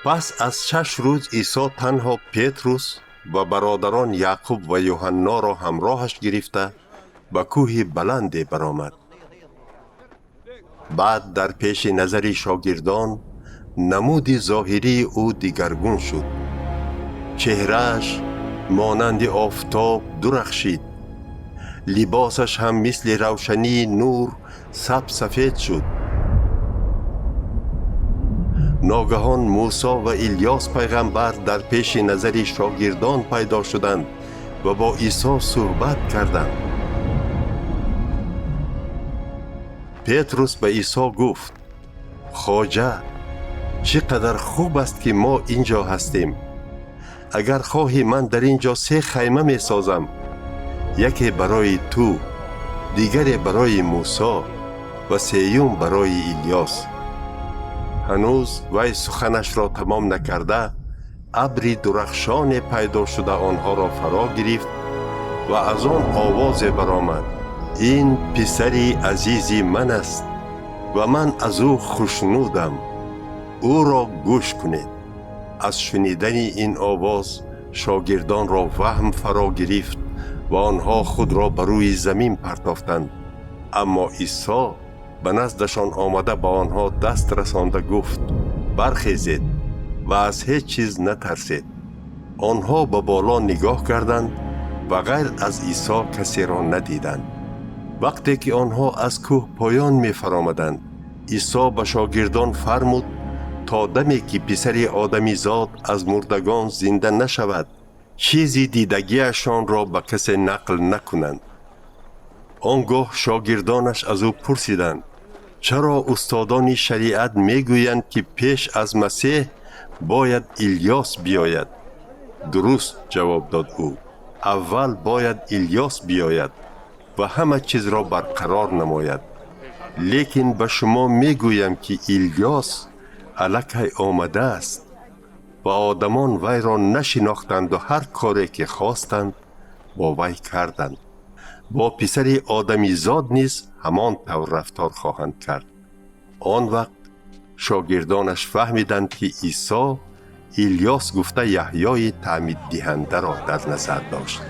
Пас аз 6 рӯз Исо танҳо Петрус ва бародарон Яъқуб ва Юҳанноро ҳамроҳаш гирифта, ба кӯҳи баланде баромад. Баъд дар пеши назари шогирдон намуди зоҳирии ӯ дигаргун шуд. Чеҳрааш монанди офтоб дурахшид, либосаш ҳам мисли равшании нур саб сафед шуд. Ногаҳон Мусо ва Илёс пайғамбар дар пеши назари шогирдон пайдо шуданд ва бо Исо суҳбат карданд. Петрус ба Исо гуфт: «Хоҷа, чӣ қадар хуб аст, ки мо ин ҷо ҳастем. Агар хоҳӣ, ман дар ин ҷо се хайма месозам: яке барои ту, дигаре барои Мусо ва сеюм барои Илёс». Ҳанӯз вай суханашро тамом накарда, абри дурахшоне пайдо шуда, онҳоро фаро гирифт ва аз он овозе баромад: «Ин писари азизи ман аст ва ман аз ӯ хушнудам. Ӯро гӯш кунед». Аз шунидани ин овоз шогирдонро ваҳм фаро гирифт ва онҳо худро ба рӯи замин партофтанд. Аммо Исо ба наздашон омада, ба онҳо даст расонда гуфт: «Бархезед ва аз ҳеҷ чиз натарсед». Онҳо ба боло нигоҳ карданд ва ғайр аз Исо касеро надиданд. Вақте ки онҳо аз кӯҳ поён мефаромаданд, Исо ба шогирдон фармуд, то даме ки Писари Одамизод аз мурдагон зинда нашавад, чизи дидагиашонро ба касе нақл накунанд. Он гоҳ шогирдонаш аз ӯ пурсиданд: «Чаро устодони шариат мегӯянд, ки пеш аз Масеҳ бояд Илёс биёяд?» «Дуруст, — ҷавоб дод ӯ, — аввал бояд Илёс биёяд ва ҳама чизро барқарор намояд. Лекин ба шумо мегӯям, ки Илёс аллакай омадааст ва одамон вайро нашинохтанду ҳар коре ки хостанд, бо вай карданд. Бо Писари Одамизод низ ҳамон тавр рафтор хоҳанд кард». Он вақт шогирдонаш фаҳмиданд, ки Исо Илёс гуфта Яҳёи таъмиддиҳандаро дар назар дошт.